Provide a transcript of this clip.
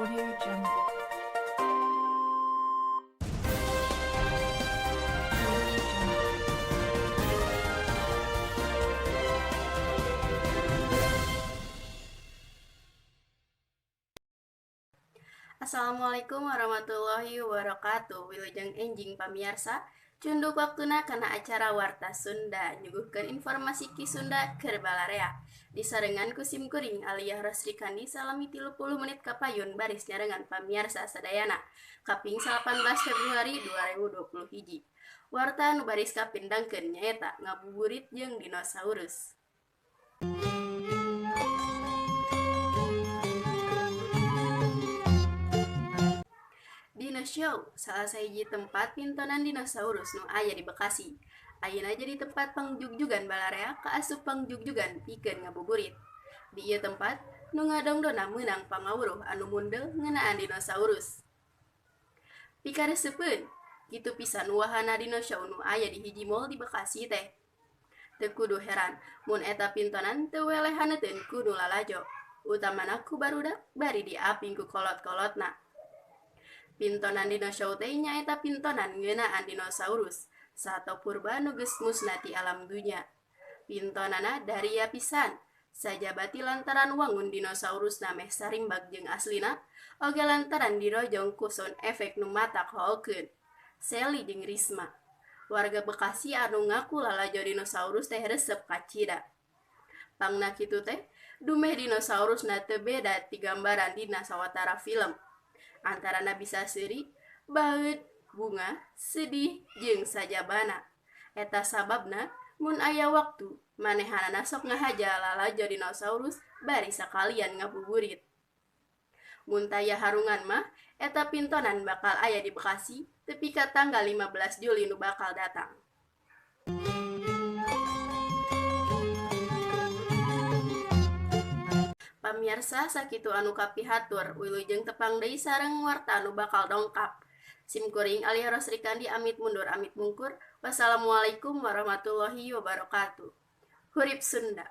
Audio Jungle. Audio Jungle. Assalamualaikum warahmatullahi wabarakatuh. Wilujeng enjing, pamiarsa. Cunduk waktuna kana acara Warta Sunda, nyuguhkeun informasi Ki Sunda keur balarea. Disarengan ku sim kuring Aliyah Rosrikandi salami 30 menit kapayun baris nyarengan pamiarsa sadayana. Kaping 18 Februari 2020 hiji. Warta nu baris kapindangkeun nyaeta ngabuburit jeung dinosaurus. Dino Show, salah sahiji tempat pintonan dinosaurus nu aya di Bekasi. Ayeuna jadi tempat pangjugjugan balarea kaasup pangjugjugan pikeun ngabuburit. Di ieu tempat, nu ngadongdona meunang pangawuruh anu mundel ngeunaan dinosaurus. Pikaresepeun, kitu pisan wahana Dino Show nu aya di hiji mall di Bekasi teh. Teu kudu heran mun eta pintonan teu weleh haneuteun ku nu lalajo, utamana ku barudak bari diaping ku kolot-kolotna. Pintonan Dino Show teh nyaeta pintonan ngeunaan dinosaurus, sato purba nu geus musna ti alam dunya. Pintonanna daria pisan, sajabati lantaran wangun dinosaurusna meh sarimbag jeung aslina, oge lantaran dirojong ku sound effect nu matak hoolkeun. Sally jeung Risma, warga Bekasi anu ngaku lalajo dinosaurus teh resep kacida. Pangna kitu teh, dumeh dinosaurusna teu beda ti gambaran dina sawatara film. Antarana bisa seuri, baeud, bungah, sedih, jeung sajabana. Eta sababna mun aya waktu, manehanana sok ngahaja lalajo dinosaurus bari sakalian ngabuburit. Mun taya harungan mah, eta pintonan bakal aya di Bekasi tepi ka tanggal 15 Juli nu bakal datang. Pamiarsa, sakitu anu kapihatur. Wilujeng tepang deui sareng warta anu bakal dongkap. Sim kuring Aliyah Rosrikandi amit mundur, amit mungkur. Wassalamualaikum warahmatullahi wabarakatuh. Hurip Sunda.